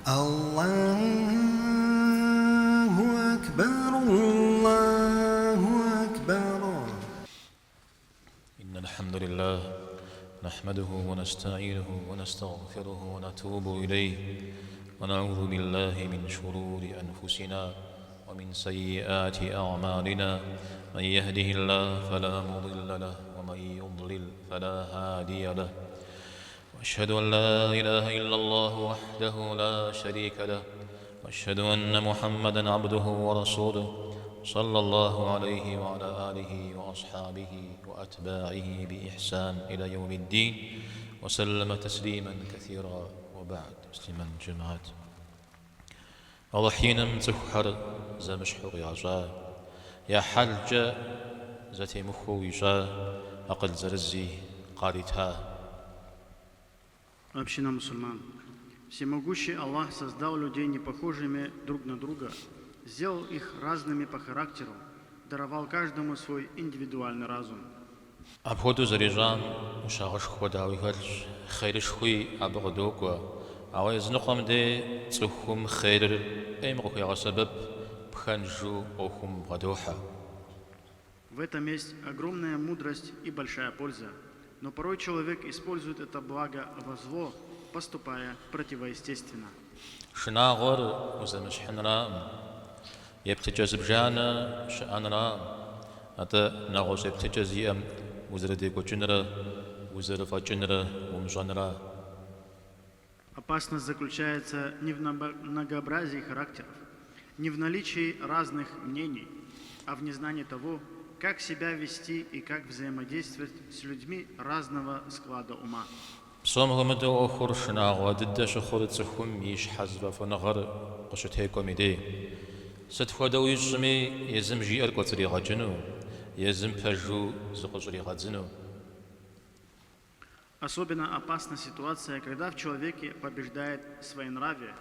Аллаху акбар, Аллаху акбар. إن الحمد لله نحمده ونستعينه ونستغفره ونتوب إليه ونعوذ بالله من شرور أنفسنا ومن سيئات أعمالنا من يهده الله فلا مضل له ومن يضلل فلا هادي له وأشهد أن لا إله إلا الله وحده لا شريك له وأشهد أن محمدا عبده ورسوله صلى الله عليه وعلى آله وأصحابه وأتباعه بإحسان إلى يوم الدين وسلم تسليما كثيرا وبعد مуслъымэн жэмыхьэт. Алыхь иным цӏыхухэр зэмыщхьу къигъэщӏа, я хьэлкӏэ зэтемыхуэу ищӏа, акъыл зырызи къарита. Община мусульман. Всемогущий Аллах создал людей непохожими друг на друга, сделал их разными по характеру, даровал каждому свой индивидуальный разум. Апхуэдэу зэрищӏам ӏущагъышхуэ дауи хэлъщ, хъерышхуи абы къыдокӏуэ. Ауэ языныкъуэм дей цӏыхум хъерыр ӏейм къыхуегъэсэбэп, пхэнжу ӏуэхум бгъэдохьэ. В этом есть огромная мудрость и большая польза. Но порой человек использует это благо во зло, поступая противоестественно. Шынагъуэр узэмыщхьынракъым, еплъыкӏэ зыбжанэ щыӏэнракъым, атӏэ нэгъуэщӏ еплъыкӏэ зиӏэм узэрыдекӏуэкӏынрэ узэрыфӏэкӏынрэ умыщӏэнра. Опасность заключается не в многообразии характеров, не в наличии разных мнений, а в незнании того, как себя вести и как взаимодействовать с людьми разного склада ума. Псом хуэмыдэу ӏуэхур шынагъуэ дыдэ щыхъур цӏыхум и щхьэзыфӏэфӏыныгъэр къыщытекӏуэм и дей. Сыт хуэдэу ищӏми, езым жиӏэр кӏуэцӏригъэкӏыну, езым пэжу зыкъыщӏригъэдзыну. Особенно опасна ситуация, когда в человеке побеждает своенравие.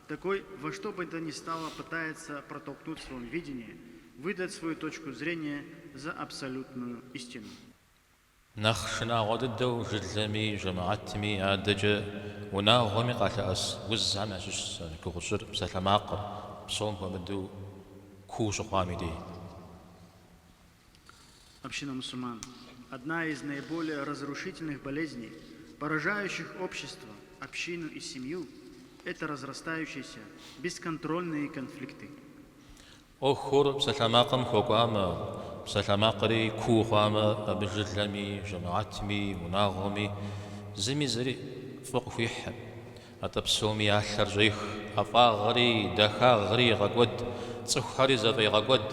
Такой во что бы то ни стало пытается протолкнуть свое видение, выдать свою точку зрения за абсолютную истину. Нэхъ шынагъуэ дыдэу жылэми, жэмыхьэтми, адэкӏэ унагъуэми къалъэӏэс узхэм ящыщщ зи гугъу тщӏыр псалъэмакъыр, псом хуэмыдэу куу щыхъуам и дей. Община мусульман. Одна из наиболее разрушительных болезней, поражающих общество, общину и семью, это разрастающиеся бесконтрольные конфликты. Ӏуэхур псалъэмакъым хуэкӏуамэ, псалъэмакъри куу хъуамэ, абы жылэми, жэмыхьэтми, унагъуэми зыми зыри фӏы къыхуихьым. Атӏэ псоми я лъэр щӏех, ӏэфӏагъри, дахагъри егъэкӏуэд, цӏыхухэри зэфӏегъэкӏуэд.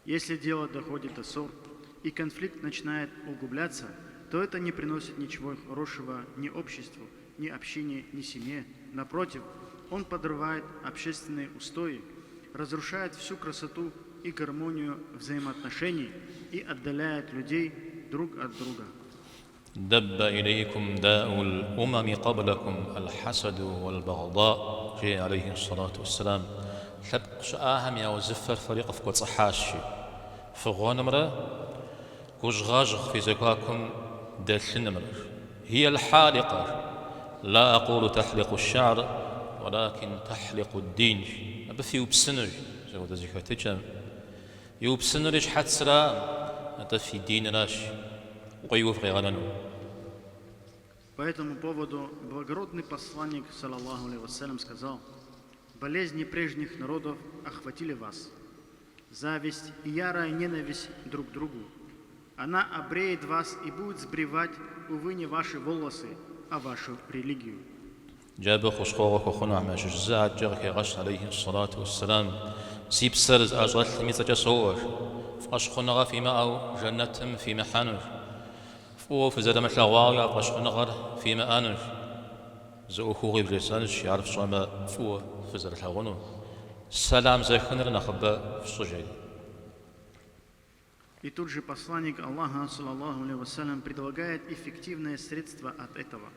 Если дело доходит до ссор и конфликт начинает углубляться, то это не приносит ничего хорошего ни обществу, ни общине, ни семье. Напротив, он подрывает общественные устои, разрушает всю красоту и гармонию взаимоотношений и отдаляет людей друг от друга. دب إليكم داء الأمم قبلكم الحسد والبغضاء, жеӏэ алейхи сэлату уэсселам. Лъэпкъ щыӏахэм я узыфэр фэри къыфкӏуэцӏыхьащ, жи. Фыгъуэнымрэ гужьгъэжь фи зэхуакум дэлъынымрэ. هي الحالقة, لا أقول تحلق الشعر, ولكن تحلق الدين. Абы фиупсынущ, зэхуэдэ зэхэтыкӏэм. Иупсынури щхьэцракъым, атӏэ фи диныращ, укъуейуэ фыкъигъэнэну. По этому поводу благородный посланник, صلى الله عليه وسلم, сказал: «Болезни прежних народов охватили вас. Зависть и ярая ненависть друг к другу. Она обреет вас и будет сбривать, увы, не ваши волосы, а вашу религию». Иджы абы хущхъуэгъуэ хуэхъунухэм ящыщ зы адэкӏэ къыхегъэщ, алейхи сэлату уэсселам, Си псэр зыӏэщӏэлъым и цӏэкӏэ соӏуэ, фӏэщхъуныгъэ фимыӏэу жэнэтым фимыхьэнущ, фӏыуэ фызэрымылъэгъуауи а фӏэщхъуныгъэр фимыӏэнущ. Зы ӏуэхугъуи вжесӏэнщ, ар фщӏэмэ, фӏыуэ фызэрылъагъуну. Сэлам зэхыныр нэхъыбэ фщӏы, жери. И тут же посланник Аллаха, صلى الله عليه وسلم, предлагает эффективное средство от этого.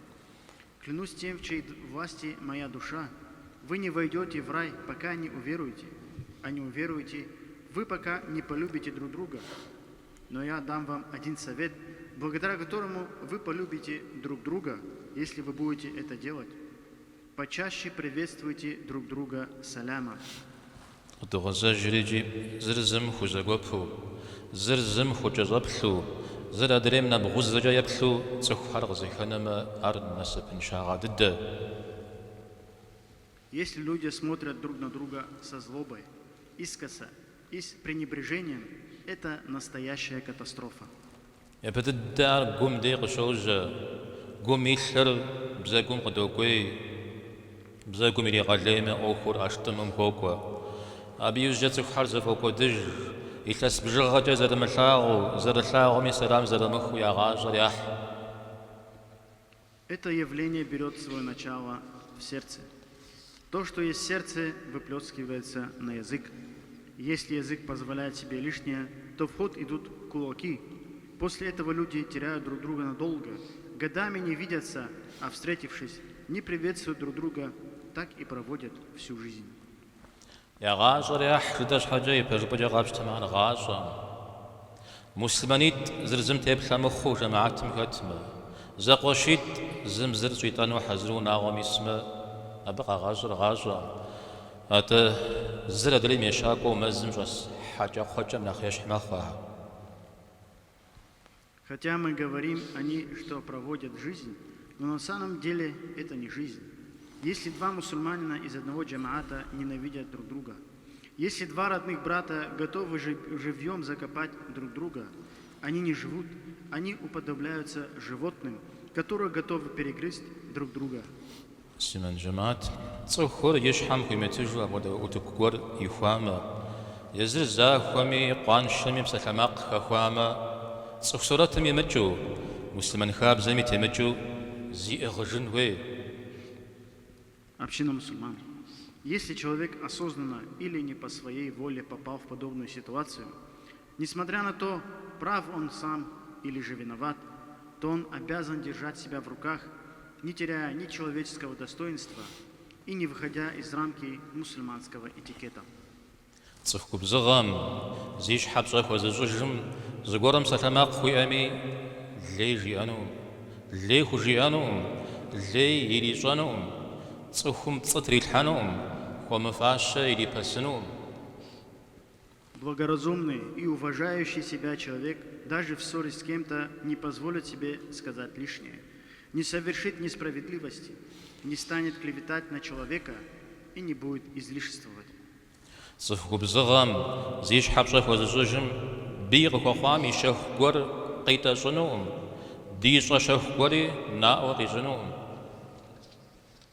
Клянусь тем, в чьей власти моя душа, вы не войдете в рай, пока не уверуете, а не уверуете, вы пока не полюбите друг друга. Но я дам вам один совет, благодаря которому вы полюбите друг друга, если вы будете это делать. Почаще приветствуйте друг друга салямом. Къыдогъэзэжыр икӏи зыр зым хузэгуэпу, зыр зым хукӏэщӏэплъу, зыр адрейм нэбгъузэкӏэ еплъу цӏыхухэр къызэхэнэмэ, ар насыпыншагъэ дыдэ. Если люди смотрят друг на друга со злобой, искоса и с пренебрежением, это настоящая катастрофа. Япэ дыдэ ар гум дей къыщожьэ, гум илъыр бзэгум къыдокӏуей, бзэгум иригъэлеймэ ӏуэхур ӏэштӏымым хуокӏуэ. Абы иужькӏэ цӏыхухэр зэфӏокӏуэдыж, илъэс бжыгъэкӏэ зэрымылъагъуу, зэрылъагъуми сэлам зэрамыхыу я гъащӏэр яхь. Это явление берет свое начало в сердце. То, что есть в сердце, выплескивается на язык. Если язык позволяет себе лишнее, то в ход идут кулаки. После этого люди теряют друг друга надолго, годами не видятся, а встретившись, не приветствуют друг друга, так и проводят всю жизнь. Я гъащӏэр яхь жытӏэ щхьэкӏэ ипэжыпӏэкӏэ къапщтэмэ ар гъащӏэм. Муслъымэнитӏ зыр зым теплъэ мыхъуу жэмыхьэтым хэтмэ, зэкъуэшитӏ зым зыр щӏитӏэну хьэзыру унагъуэм исмэ, абы къагъэщӏыр гъащӏэкъым. Атӏэ зыр адрейм ещакӏуэу мэзым щӏэс хьэкӏэкхъуэкӏэм нэхъ ещхь мэхъу ахэр. Хотя мы говорим они, что проводят жизнь, но на самом деле это не жизнь. Если два мусульманина из одного джамаата ненавидят друг друга, если два родных брата готовы живьем закопать друг друга, они не живут, они уподобляются животным, которые готовы перегрызть друг друга. Муслъымэн жэмыхьэт, цӏыхур и щхьэм хуимытыжу апхуэдэ утыку гуэр ихуамэ, езыр захуэми къуаншэми псалъэмакъ хэхуамэ, цӏыху сурэтым имыкӏыу, муслъымэн хабзэми темыкӏыу зиӏыгъыжын хуей. Община мусульман. Если человек осознанно или не по своей воле попал в подобную ситуацию, несмотря на то, прав он сам или же виноват, то он обязан держать себя в руках, не теряя ни человеческого достоинства и не выходя из рамки мусульманского этикета. Цӏыху губзыгъэм, зи щхьэ пщӏэ хуэзыщӏыжым зыгуэрым псалъэмакъ хуиӏэми, лей жиӏэнукъым, лей хужиӏэнукъым, лей ирищӏэнукъым, цӏыхум пцӏы трилъхьэнукъым, хуэмыфащэ ирипэсынукъым. Благоразумный и уважающий себя человек даже в ссоре с кем-то не позволит себе сказать лишнее, не совершит несправедливости, не станет клеветать на человека и не будет излишествовать. Цӏыху губзыгъэм, зи щхьэ пщӏэ хуэзыщӏыжым бий къыхуэхъуам и щэху гуэр къитӏэщӏынукъым, дищӏэ щэху гуэри наӏуэ къищӏынукъым.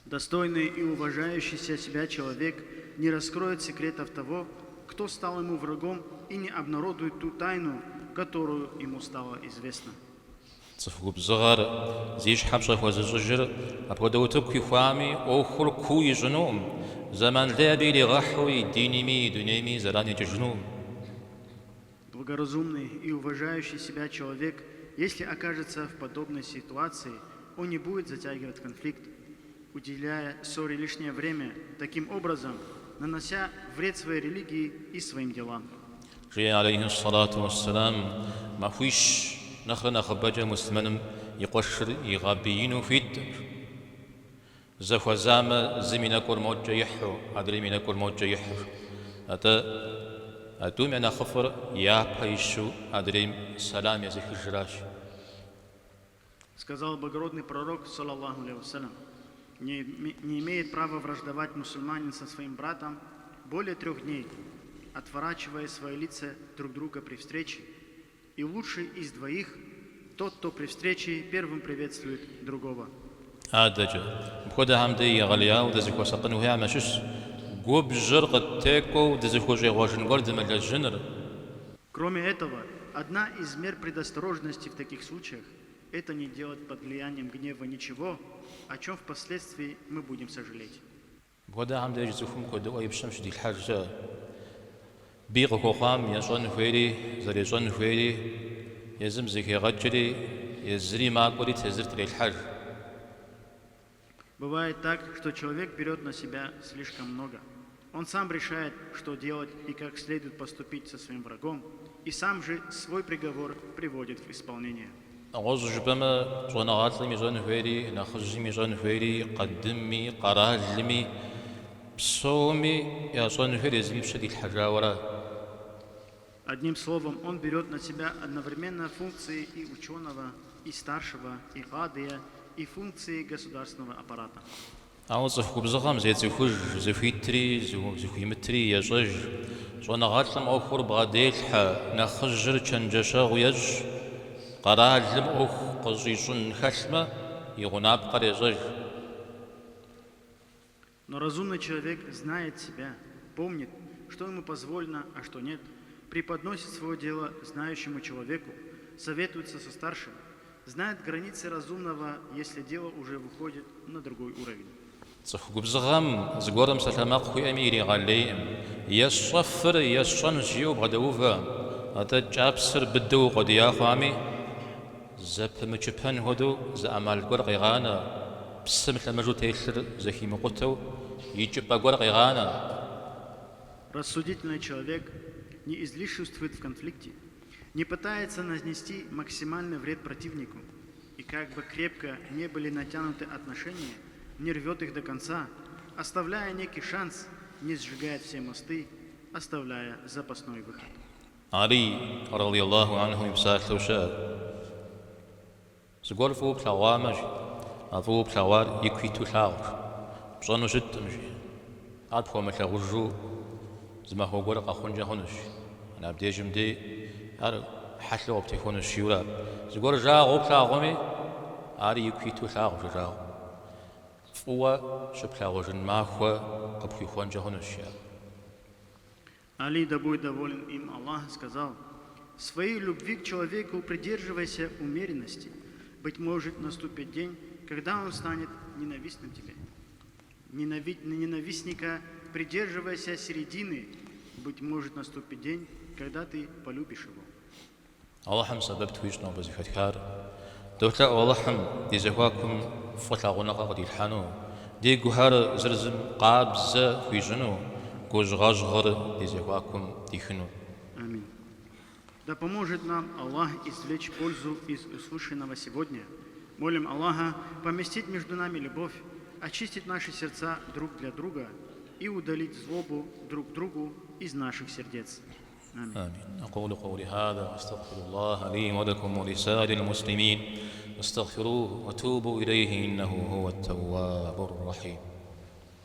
Достойный и уважающийся себя человек не раскроет секретов того, кто стал ему врагом, и не обнародует ту тайну, которую ему стало известно. Цӏыху губзыгъэр, зи щхьэ пщӏэ хуэзыщӏыжыр апхуэдэ утыку ихуами, ӏуэхур куу ищӏынукъым, зэман лей абы иригъэхьу и диними и дунейми зэран екӏыжынукъым. Благоразумный и уважающий себя человек, если окажется в подобной ситуации, он не будет затягивать конфликт, уделяя ссоре лишнее время, таким образом нанося вред своей религии и своим делам. Жеӏэ алейхи ссалату уэсселам, Махуищ нэхърэ нэхъыбэкӏэ муслъымэным и къуэшыр игъэбиину хуиткъым. Зэхуэзамэ, зым и нэкӏур мокӏэ ихьу, адрейм и нэкӏур мокӏэ ихьу. Атӏэ, а тӏум я нэхъыфӏыр япэ ищу адрейм сэлам езыхыжращ. Сказал благородный пророк, саллаллаху алейхи вассалям, не, не имеет права враждовать мусульманин со своим братом более 3 дней, отворачивая свои лица друг друга при встрече. И лучший из двоих тот, кто при встрече первым приветствует другого. Адэкӏэ, мыпхуэдэхэм дей егъэлеяуэ дызыхуэсакъын хуейхэм ящыщщ губжьыр къыттекӏуэу дызыхущӏегъуэжын гуэр дымылэжьыныр. Кроме этого, одна из мер предосторожности в таких случаях – это не делать под влиянием гнева ничего, о чем впоследствии мы будем сожалеть. Мыпхуэдэхэм деж цӏыхум куэдыӏуэ и пщэм щыдилъхьэжкӏэ, бий къыхуэхъуам ещӏэн хуейри, зэрещӏэн хуейри, езым зэхегъэкӏри, езыри макӏуэри тезыр трелъхьэж. Бывает так, что человек берет на себя слишком много. Он сам решает, что делать и как следует поступить со своим врагом, и сам же свой приговор приводит в исполнение. Нэгъуэщӏу жыпӏэмэ, щӏэныгъэлӏым ищӏэн хуейри, нэхъыжьым ищӏэн хуейри, къадымми, къэралми, псоми ящӏэн хуейр езым и пщэ дилъхьэжауэ ара. Одним словом, он берет на себя одновременно функции и ученого, и старшего, и кадыя, и функции государственного аппарата. Ауэ цӏыху губзыгъэм зецӏыхуж, зыхуитри зыхуимытри ещӏэж. Щӏэныгъэлӏым ӏуэхур бгъэделъхьэ, нэхъыжьыр чэнджэщэгъу ещӏ, къэралым ӏуэху къыщӏищӏын хэлъмэ, и гъунапкъэр ещӏэж. Но разумный человек знает себя, помнит, что ему позволено, а что нет, преподносит свое дело знающему человеку, советуется со старшим, знает границы разумного, если дело уже выходит на другой уровень. Цӏыху губзыгъэм зыгуэрым псалъэмакъ хуиӏэми иригъэлейкъым. Есщӏэфыр есщӏэнщ жиӏэу бгъэдэувэ, атӏэ кӏапсэр быдэу укъуэдия хъуами, зэпымычыпэн хуэдэу зы ӏэмал гуэр къегъанэ, псым лъэмыжу телъыр зэхимыкъутэу икӏыпӏэ гуэр къегъанэ. Рассудительный человек не излишествует в конфликте, не пытается нанести максимальный вред противнику, и как бы крепко не были натянуты отношения, не рвет их до конца, оставляя некий шанс, не сжигает все мосты, оставляя запасной выход. Алий, радиаллаху анху, и псалъэу щыӏэт. Зыгуэр фӏыуэ плъэгъуамэ, жи, а фӏыуэ плъэгъуар ику иту лъагъу, жи. Пщӏэну щыткъым, жи. Ар пхуэмылъагъужу зы махуэ гуэр къэхъункӏэ хъунущ, жи. Абдежым дей ар хьэлъэу къыптехуэнущ, жиӏэурэ. Зыгуэр жагъуэу плъагъуми, ар ику иту лъагъу, жи, жагъуэ. Фӏыуэ щыплъагъужын махуэ къыпхуихуэнкӏэ хъунущ, жиӏэ. Али, да будет доволен им Аллах, сказал, «В своей любви к человеку придерживайся умеренности. Быть может, наступит день, когда он станет ненавистным тебе. Ненавистника придерживайся середины. Быть может, наступит день, когда ты полюбишь его». Алыхьым сэбэп тхуищӏ нобэ зэхэтхар. Долъэӏу Алыхьым ди зэхуакум фӏы лъагъуныгъэ къыдилъхьэну, ди гухэр зыр зым къабзэ хуищӏыну, гужьгъэжьгъыр ди зэхуакум дихыну. Амин. Да поможет нам Аллах извлечь пользу из услышанного сегодня. Молим Аллаха поместить между нами любовь, очистить наши сердца друг для друга и удалить злобу друг другу из наших сердец. آمين. آمين. أقول قولي هذا وأستغفر الله لي ولكم ولسائر المسلمين استغفروه وتوبوا إليه إنه هو التواب الرحيم.